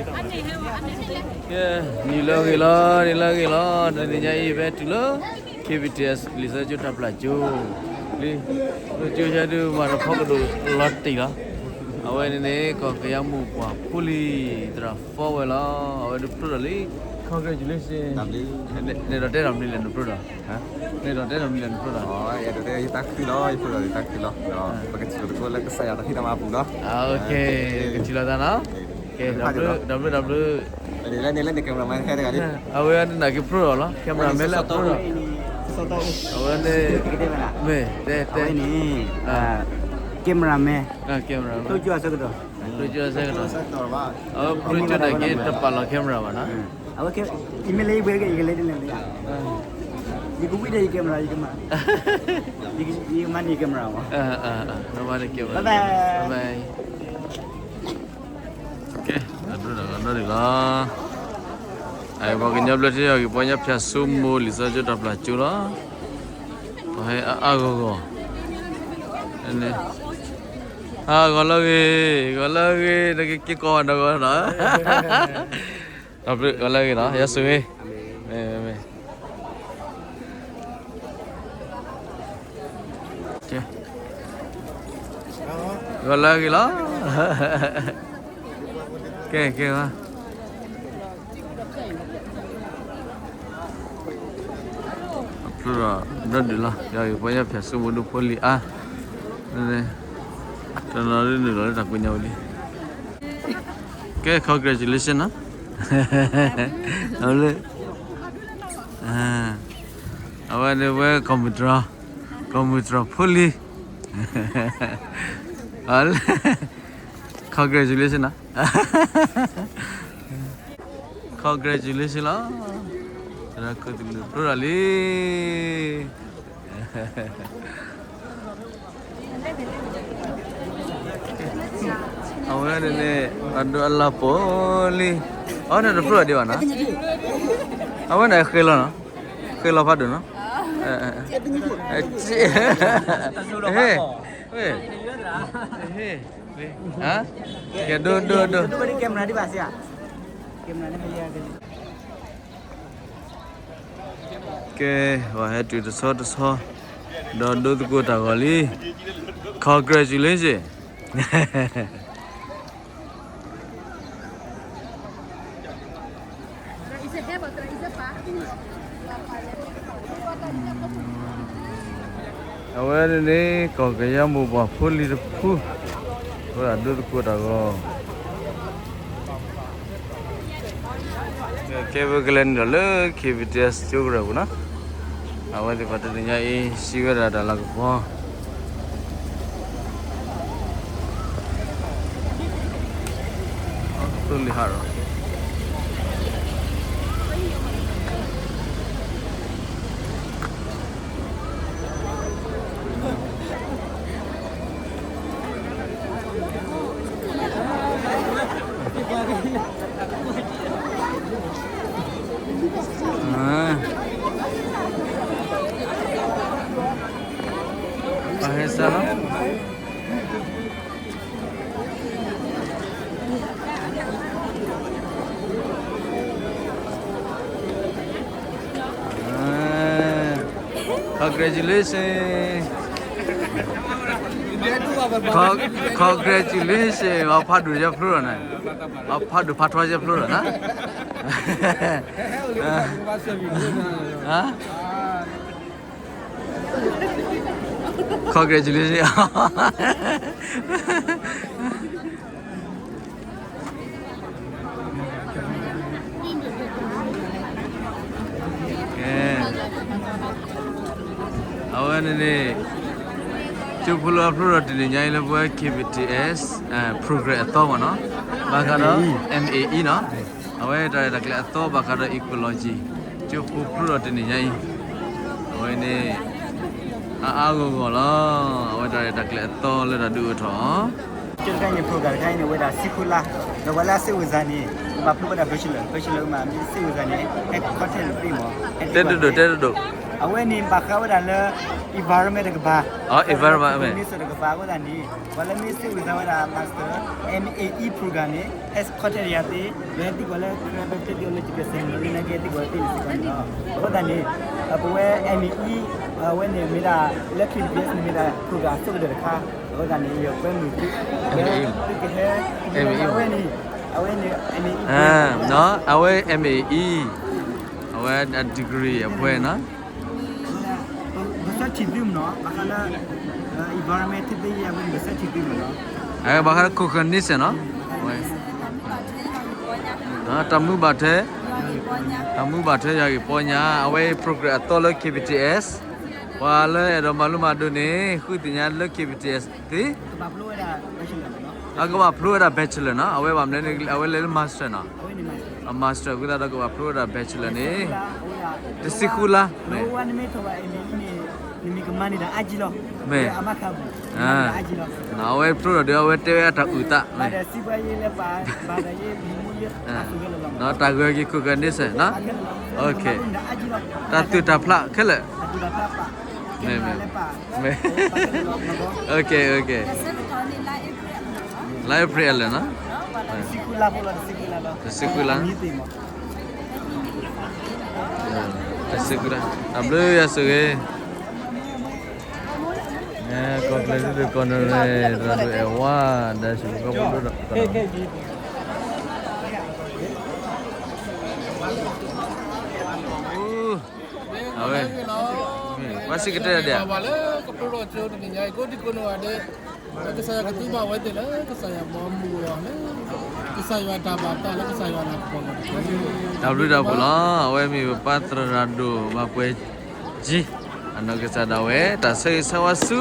ကဲ, နံၤလၢအဂ့ၤလီၤ, နံၤလၢအဂ့ၤလီၤ, တနံၤညါအံၤ ဖဲတုၤလၢ K B T S လံာ်စီဆှံကၠိတၢ်ပျၢ်ကၠိ, လံာ်စီဆှံကၠိဒုးမၤတဖီကဒိၣ်လီၤတံၢ်လီၤ. အဝဲန့ၣ်န့ၣ် ကီၢ်ကယၤမုၢ်ပှၢ်ဖိလံၤ သရၣ်ဖီဝဲလီၤ. အဝဲဒုးဖျိထီၣ်လံ. Congratulations. နအဲၣ်ဒိးတဲတၢ်မနုၤလဲၣ်နဖျိထီၣ်, နအဲၣ်ဒိးတဲတၢ်မနုၤလဲၣ်နဖျိထီၣ်. ယတၢ်ခုလီၤ, ယဖျိထီၣ်ယတၢ်ခုလီၤ, ပကစံးပတကိးလၢကစၢ်ယွၤတၢ်ဖံးတၢ်မၤအပူၤလီၤ. ကထံၣ်လိာ်သးနီၤ. တၢ်ဘျုးတၢ်ဘျုးတၢ်ဘျုး. အဝဲန့ၣ်နာ်က့ဖျိထီၣ်လီၤ, camera man လၢအဖျိထီၣ်. အဝဲန့ၣ်, မ့ၢ်တဲတဲ, camera man, camera man, အဝဲဖျိကၠိနာ်က့တပာ်လီၤ camera ဘၣ်နီၤ. အဝဲ ယမ့ၢ်လဲၤယဝဲကလဲၤတလဲၤ, ယကဝံၣ်ဒီးယ camera ယကမၤ, ယကမၤန့ၢ် camera မး, နမၤန့ၢ် camera, bye bye. ကဲ, အဒိၣ်ဒီးအနီၢ်ဒံးလီၤ. အပှၤကညီဘျၢထံအဂ့ၢ် ပှၤကညီဖၠၣ်စိမိၤ လံာ်စီဆှံကၠိတၢ်ပျၢ်ကၠိလီၤ. ပှၤဟဲအါအါဂီၢ်ဂီၢ်, အါဂီၢ်လၢအဂ့ၤ, ဂီၢ်လၢအဂ့ၤ, နကက့ၤကိးဂၤဒီးဂီၢ်နီၤ. ဂီၢ်လၢအဂ့ၤနီၤ, ယဆိၣ်ဂ့ၤ, မ့ၢ်, မ့ၢ်, ကဲ, ဂီၢ်လၢအဂ့ၤလီၤ. ကဲ, ကဲ, အဖျိထီၣ်ဒီဒုးလီၤ, ယပှၤကညီဖၠၣ်စိမိၤဒိၣ်ဖိလံၤအါ, တနီၤဒုးနုာ်လီၤလၢတၢ်ကွံညါဝံၤလံ. ကဲ, congratulation နီၤ. အလၢ, အဝဲန့ၣ်ဝဲ ကီၢ်မုၢ်တြီၤ, ကီၢ်မုၢ်တြီၤဖိလံၤ, အလၢ, congratulation နီၤ. Congratulation လီၤ. သရၣ်ခိၣ်သလုးဖျိထီၣ်လံ. အဝဲန့ၣ်န့ၣ် အဒိအလၢ်ပိာ်လံ. အဝဲန့ၣ်တဖျိထီၣ်ဒံးဘၣ်နီၤ. အဝဲန့ၣ်ဃ့လီၤနီၤ. ဃ့လီၤဖးဒိၣ်နီၤ. ဟ့ၣ်, ဟ့ၣ်, ဟ့ၣ်, ကဲ ဒိၣ်ဒိၣ်ဒိၣ်. ကဲ, ပှၤဟဲတုၤတဆီတဆီ, ဒီးဒိသကိးတၢ်ဂီၤလံ. Congratulation. အဝဲန့ၣ်န့ၣ် ကီၢ်ကယၤမိၢ်ပှၢ်ဖိလံၤတဖု, အဝဲဒၣ်ဒိသကိးတၢ်ဂီၤ. ကဲ ပကလဲၤနုာ်လီၤလၢ K B T S ကၠိကရၢၢ်ပူၤနီၤ. အဝဲသ့ၣ်တဖၣ်တနံၤညါအံၤ စံးဝဲဒၣ်တၢ်လၤကပီၤ သိလံဟးဒီး ပဟဲစါလီၤ. Congratulations. Con- congratulations. ပှၤဖးဒိၣ်ယဲဖျိလီၤန့ၣ်, ပှၤဖးဒိၣ်ဖးထီယဲဖျိလီၤန့ၣ်. Congratulations. အဝဲန့ၣ်န့ၣ် ကၠိဖိလၢအဖျိထီၣ်တနံၤညါအံၤလၢပဝဲ K B T S program အသီမ့ၢ်နီၤ, ဘၣ်ဃးဒီး M A E နီၤ, အဝဲတၢ်ရဲၣ်တၢ်ကျဲၤအသီဘၣ်ဃးဒီး ecology ကၠိဖိဖျိထီၣ်တနံၤညါအံၤ, အဝဲန့ၣ် အါအါဂီၢ်ဂီၢ်လီၤ. အဝဲတၢ်ရဲၣ်တၢ်ကျဲၤအသီလၢတၢ်ဒုးအိၣ်ထီၣ် ကၠိတခါအံၤန့ၣ် program တခါအံၤန့ၣ် ဝဲဒၣ်ဆံခိၣ်လါ, ဒီးပှၤလၢအစိတ်ဝင်စားန့ၣ် ပဘၣ်ဖျိဝဲဒၣ် bachelor, bachelor မ့ၢ် စိတ်ဝင်စားန့ၣ် ဟဲ contact န့ၣ် မ့ၢ် တဲတဒိၣ် တဲတဒိၣ် အဝဲန့ၣ်ဘၣ်ဃးဝဲဒၣ်လၢ environment တကပၤ, environment တကပၤအဃိသတးန့ၣ် ပှၤလၢမ့ၢ်စံးဝံသးဝဲဒၣ် master M A E program န့ၣ် ဟဲ contact ယၤသ့, လၢဟဲသံကွၢ်လၢ Karen Theological Seminary နာ်က့ သံကွၢ်သ့န့ၣ်စ့ၢ်ကီးန့ၣ်လီၤ. အဃိသတးန့ၣ် ပဝဲ M A E အဝဲန့ၣ်မ့ၢ်ဒၣ် လၢ K B T S န့ၣ်မ့ၢ်ဒၣ် program အဆိကတၢၢ်တခါ, အဃိသတးန့ၣ် ယကွဲမုာ်သု, သုကဟဲ အဝဲန့ၣ် အဝဲန့ၣ် M A E အဝဲ M A E အဝဲ degree အပှဲၤနီၤ, ပစၢထံၣ်သုမနီၤ, ဘၣ်ဃးလၢ environment ထဲသ့ၣ်ယဲၢ်အဝဲန့ၣ် ပစၢထံၣ်သုမနီၤ, အဘၣ်ဃးလၢ coordination နီၤ, တၢ်မူဘၣ်ထွဲ, တၢ်မူဘၣ်ထွဲယွၤဂ့ၢ်ပီညါ, အဝဲ program အသီလၢ K B T S, ပှၤလၢအဲၣ်ဒိးမၤလိမၤဒိးန့ၣ် ဃုသ့ၣ်ညါလၢ K B T S သ့ အကဘၣ်ဖျိဝဲဒၣ် bachelor နီၤ, အဝဲဘၣ်မနုၤန့ၣ် အဝဲလဲၤလၢ master နီၤ, အ master အဃိသတးဒီးကဘၣ်ဖျိဝဲဒၣ် bachelor န့ၣ် တဆံဃုလါ, မ့ၢ် မ့ၢ် အဝဲဖျိဒီးဒီးအဝဲတဲဝဲအတၢ်အုၣ်သး, တၢ်ဂၢၢ်က့ၤ coordination နီၤ, တၢ်သူၣ်တၢ်ဖျးခဲလၢာ်, မ့ၢ် လါအ့ဖြ့ၣ်အလၢာ်နီၤ, တဆံဃုလါ, တဆံဃုလါ, တၢ်ဘျုးယွၤဆိၣ်ဂ့ၤ, ကီၢ်ကျဲၤသုတကီၢ်န့ၣ် သရၣ်ဒိၣ်အဲၣ်ဝါ ဒီးစံးဘျုးကီၢ်ဖိဒိၣ်ဒီး အဝဲ ပှၤစံးကတၢၢ်ဒဲး, ပှၤလၢကဖျိထီၣ်ကၠိတနံၤညါအံၤ ကိးဒံကိးနီၢ်ဂၤဒဲး, လၢကစၢ်ယွၤကသူဘၣ်ဝဲသ့ၣ်လၢကစၢ်ယွၤဘီမုၢ်အီၤလၢ ကစၢ်ယွၤတၢ်ဘၣ်သးလၢကစၢ်ယွၤအလၤကပီၤလီၤ. တၢ်ဘျုးတၢ်ဖှိၣ်လီၤ. အဝဲမ့ၢ်ပပၢ်သရၣ်ဒိၣ်ဘၣ်ပှဲၤကံ, အနီၢ်ကစၢ်ဒၣ်ဝဲ တၢ်ဆၢဂ့ၤဆၢဝါဆူ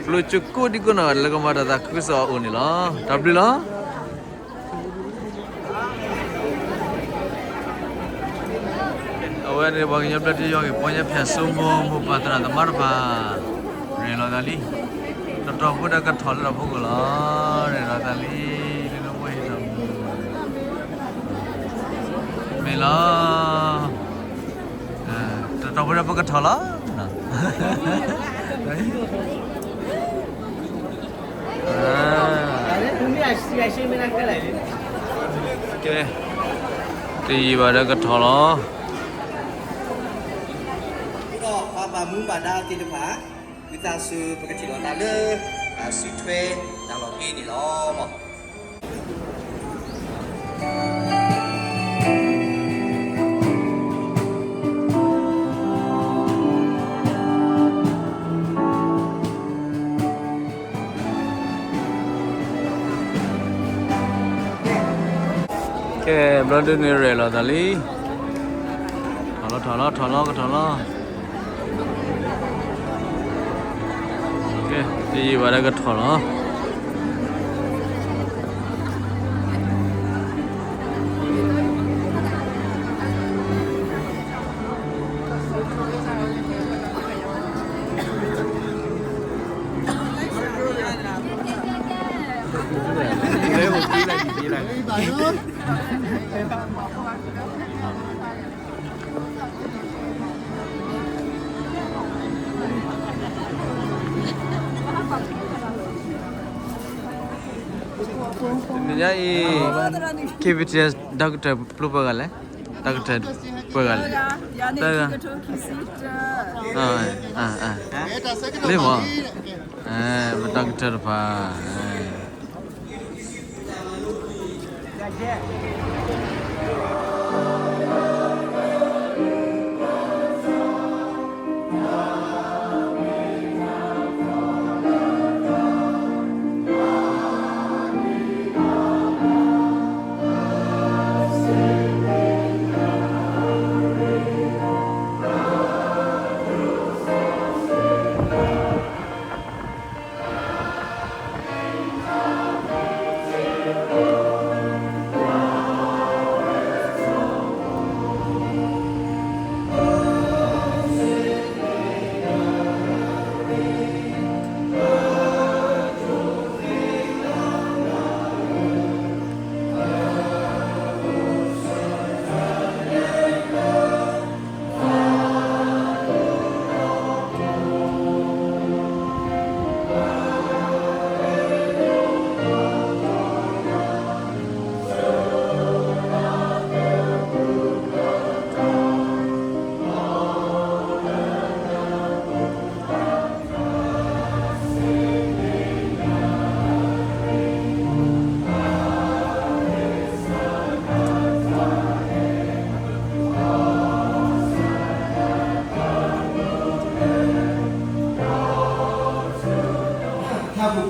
ဖျိကၠိကိးဒံကိးနီၢ်ဂၤဒဲးလၢကမၤတၢ်သးခုကစီၣ်အအိၣ်န့ၣ်လီၤ. တၢ်ဘျုးလီၤ. အဝဲန့ၣ်ပှၤကညီဘျၢထံယွၤဂ့ၢ်ပီညါဖၠၣ်စိမိၢ်မိၢ်ပၢ်သရၣ်သမါတဖၣ် ရဲၣ်လီၤသးလံ. တတီၢ်ဖိဒီးကထီၣ်လၢတၢ်ဖိကီၢ်လီၤ. ရဲၣ်လီၤသးလံ လၢနမိၢ်ဟံၣ်တၢ်မူ မ့ၢ်လီၤ. တတီၢ်ဖိဒီးပကထီၣ်လီၤ. ကဲ, တယံာ်ဘၣ်ဒီးကထီၣ်လီၤ. ဒီးပှၤဘၣ်မူဘၣ်ဒါသ့ၣ်တဖၣ် ဝံသးစူၤ ပကထံၣ်လိာ်သးလၢ တၢ်စုထွဲတၢ်လီၢ်ဖဲန့ၣ်လီၤ. ကဲ, ဘျီဒုန့ၣ်ရဲၣ်လီၤသးလံ. ထီၣ်လီၤ ထီၣ်လီၤ ထီၣ်လီၤ ကထီၣ်လီၤ. ကဲ, တယံာ်ဘၣ်ဒီးကထီၣ်လီၤ. တနံၤညါအံၤ K B T S doctor ပျိပှဲၤဂၤလဲၣ်, doctor ပှဲၤဂၤလဲၣ်, တဂၤ, လံမ့ၢ်, ပ doctor တဖၣ်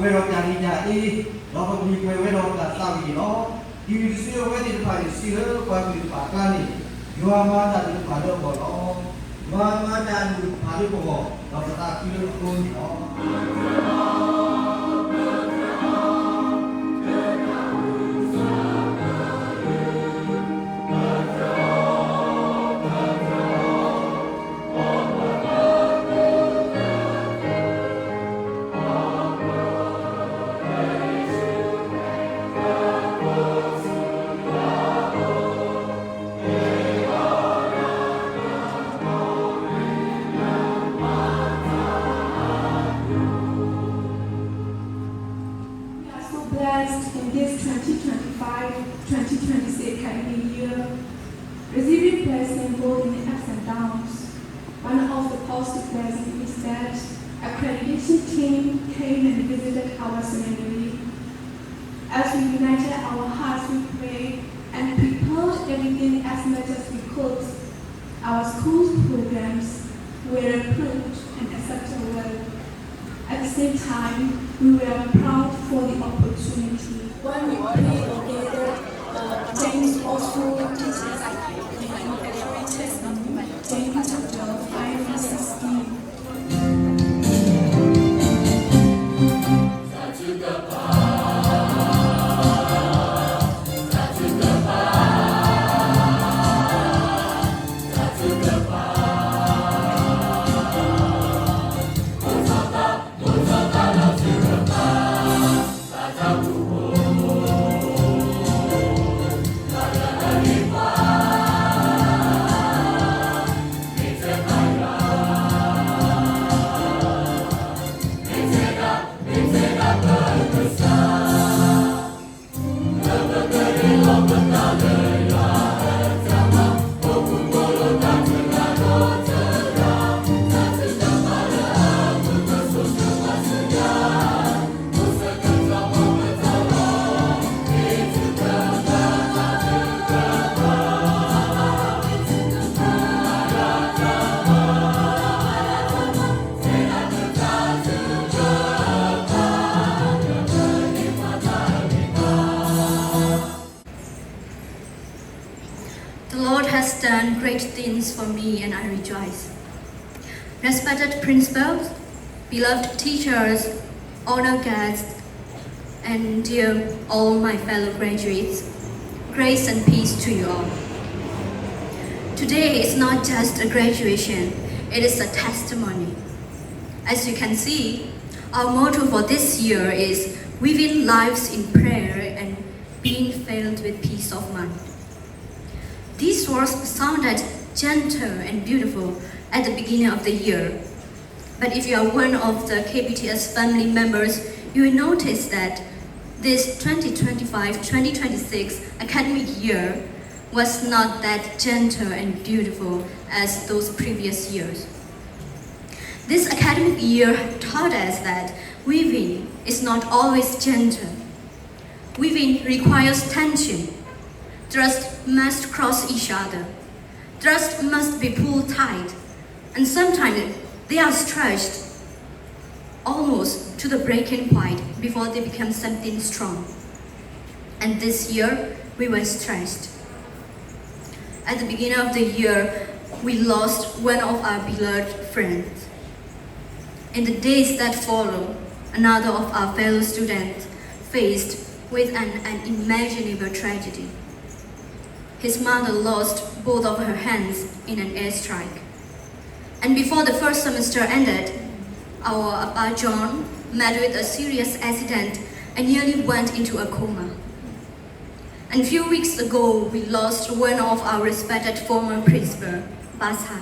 ဝဲဒီးတၢ်ဂ့ၤတၢ်အ့, ဒီးပကမ့ၢ်ပှဲၤဝဲဒီးတၢ်သးဝံၣ်န့ၣ်လီၤ. အံၤတစုအဝဲသ့ၣ်တဖၣ်န့ၣ် စံးလၢပှၤကလုာ်တဖၣ်အကျါန့ၣ်, ယွၤမၤတၢ်တဖၣ်လၢအဂီၢ်လီၤ. ယွၤမၤတၢ်တဖၣ်လၢပဂီၢ်, ဒီးပသးခုလၢအဃိန့ၣ်လီၤ. We are so blessed in this twenty twenty-five, twenty twenty-six academic year, receiving blessing both in the ups and downs. One of the positive blessings is that accreditation team came and visited our seminary. As we united our hearts, we prayed and prepared everything as much as we could. Our school's programs were approved and accepted well. At the same time, we were proud for the opportunity. When we pray together, uh, James also teaches and encourages me. James chapter five verse sixteen. The Lord has done great things for me, and I rejoice. Respected principals, beloved teachers, honored guests, and dear all my fellow graduates, grace and peace to you all. Today is not just a graduation, it is a testimony. As you can see, our motto for this year is weaving lives in prayer and being filled with peace of mind. These words sounded gentle and beautiful at the beginning of the year. But if you are one of the K B T S family members, you will notice that this twenty twenty-five twenty twenty-six academic year was not that gentle and beautiful as those previous years. This academic year taught us that weaving is not always gentle. Weaving requires tension. Threads must cross each other. Threads must be pulled tight, and sometimes they are stretched almost to the breaking point before they become something strong. And this year, we were stretched. At the beginning of the year, we lost one of our beloved friends. In the days that followed, another of our fellow students faced with an unimaginable tragedy. His mother lost both of her hands in an airstrike. And before the first semester ended, our Appa John met with a serious accident and nearly went into a coma. And few weeks ago, we lost one of our respected former principal, Basa.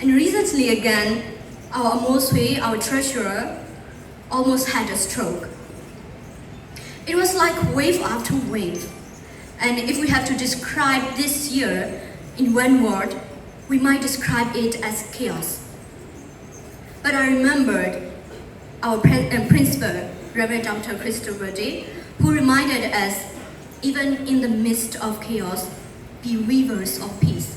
And recently again, our Amosui, our treasurer, almost had a stroke. It was like wave after wave. And if we have to describe this year in one word, we might describe it as chaos. But I remembered our pre- uh, principal, Reverend Doctor Christopher Day, who reminded us, even in the midst of chaos, be weavers of peace.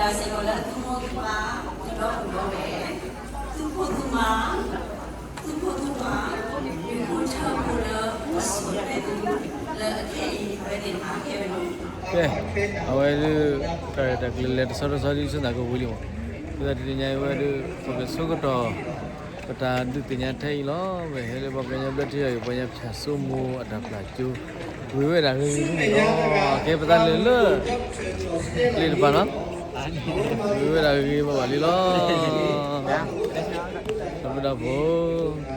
စ့ၢ်ကီးလၢအသူၣ်မိၢ်သူၣ်ပၢ် ကဒီပုၢ်ဒီဝဲၢ် သူၣ်ဖိသူၣ်မါ သူၣ်ဖိသူၣ်ပၢ် ဒုးဃိထၢဖိလၢအဆိၣ်ဂ့ၤသူ လၢအခဲအံၤဝဲသ့ၣ်တဖၣ်ခဲလၢာ်. ကဲ, အဝဲဒုး တၢ်ရဲၣ်တၢ်ကျဲၤလဲၤတဆီတဆီဒ်ဆၢသးကဝံၤလံမး, ဒ်သိးတနံၤညါအံၤဝဲဒုး ပကဆိကတီၢ် ပတၢ်ဒုးသ့ၣ်ညါထဲအံၤလီၤ. ပဟဲလၢပှၤကညီဘျၢထံအံၤ ပှၤကညီဖၠၣ်စိမိၤအတၢ်ပျၢ်ကၠိ ဂ့ၤဝဲဒၣ်ဂ့ၤဂ့ၤန့ၣ်လီၤ. ကဲပသးလၢာ်လၢ ကျ့တပၤနီၤ, ဂ့ၤဝဲဒၣ်ဂ့ၤဂ့ၤဘၣ်ဘၣ်လံလီၤ. ဒီပုၢ်ဒီဝဲၢ်